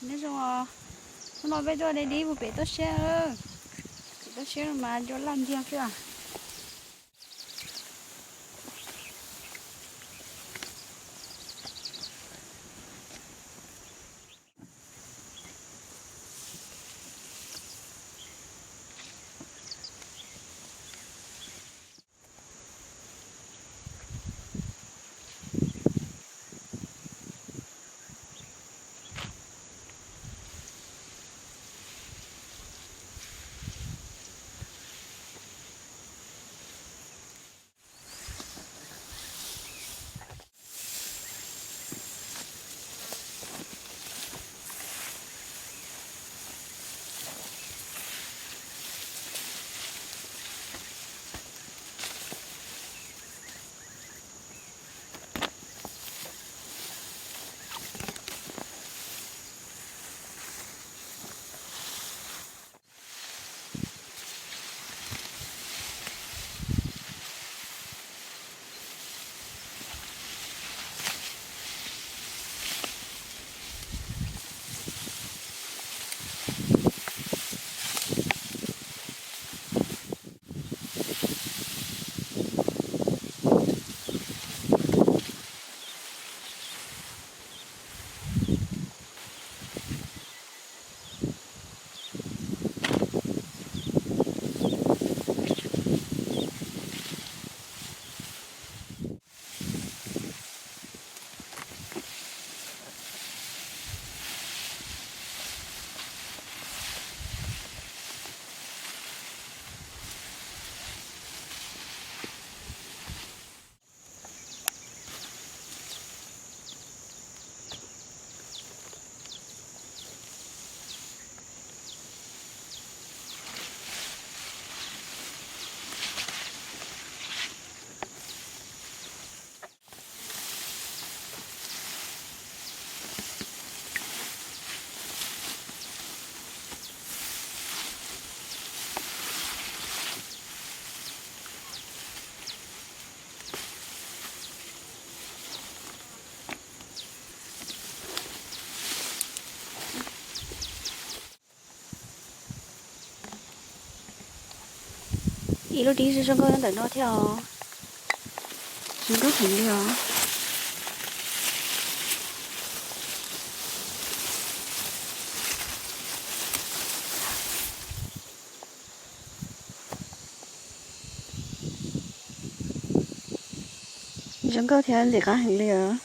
Nyob zoo os, hnub no peb tuaj de dib mus pem toj siab. Pem toj siab mas ncua laj nciag xwb. Ib lub dib zoo nkauj nyob ntawm no thiab os. Zoo nkauj heev li os. Zoo nkauj thiab ntxim qab heev li os.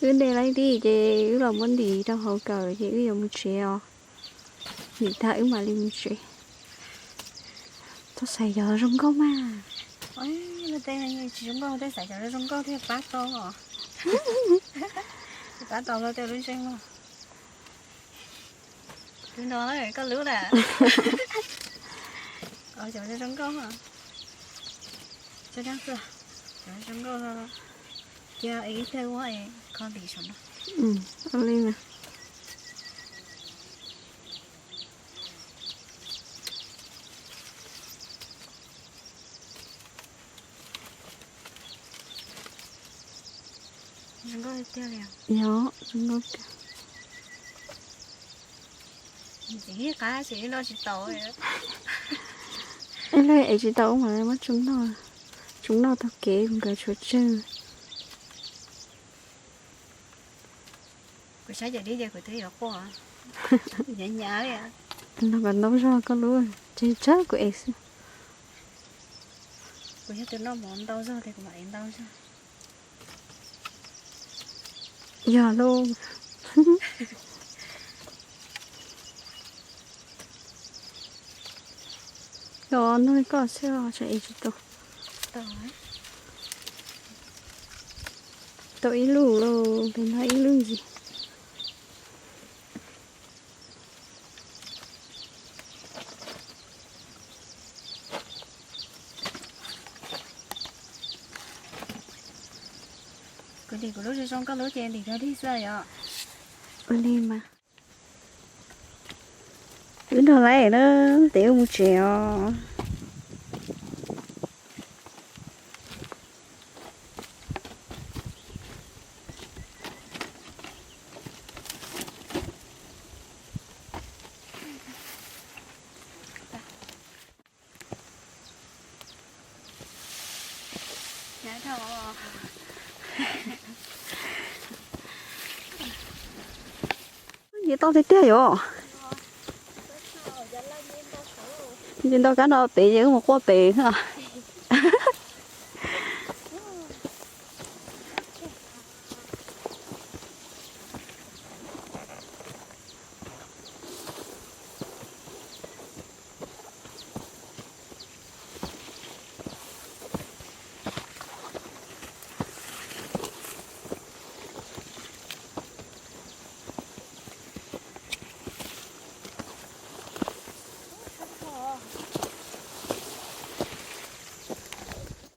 Wb de laib tib ces wb los muab ntim rau hauv kawm ces wb yuav mus tsev os. Ntim tag wb mam li mus tsev. Txhob xaiv cov zoo nkauj mas. Tej tsis zoo nkauj, tej xaiv cov zoo nkauj thiaj pab tau. Pab tau los tej lub zeej los. Tus no koj lub na. Cov zoo nkauj. Cov zoo nkauj. Cia ib teg ua kho ntim saum no. Li na. Zoo nkauj tiag li. Yog, zoo nkauj tiag. Txiv qab tsis noj tsis tau. Ib leeg ev tsis tau mas muab tso noj, tso noj taug kev nkawd tshuav tsawg. Kuv saib cov dib ces kuv twb yuav quaj, hnyav hnyav li. Noj kom ntau zog koj lub, tseg tsawg kuv ev xwb. Kuv yog tus noj mov ntau zog tias kuv mam ev ntau zog. Yog lauj. Yog noj li koj xwb os, tsam ev tsis tau. Tau ib lub lauj, pem no ib lub ntxiv. Kuv ntim kuv lub zoo zoo, koj lub ces ntim dog dig xwb yom. Ua li mas. Wb nrog lawv na, tes wb mus tsev os. Nce toj tiag tiag yom. Nce ntau kab no pem ces wb mus quaj pem xwb.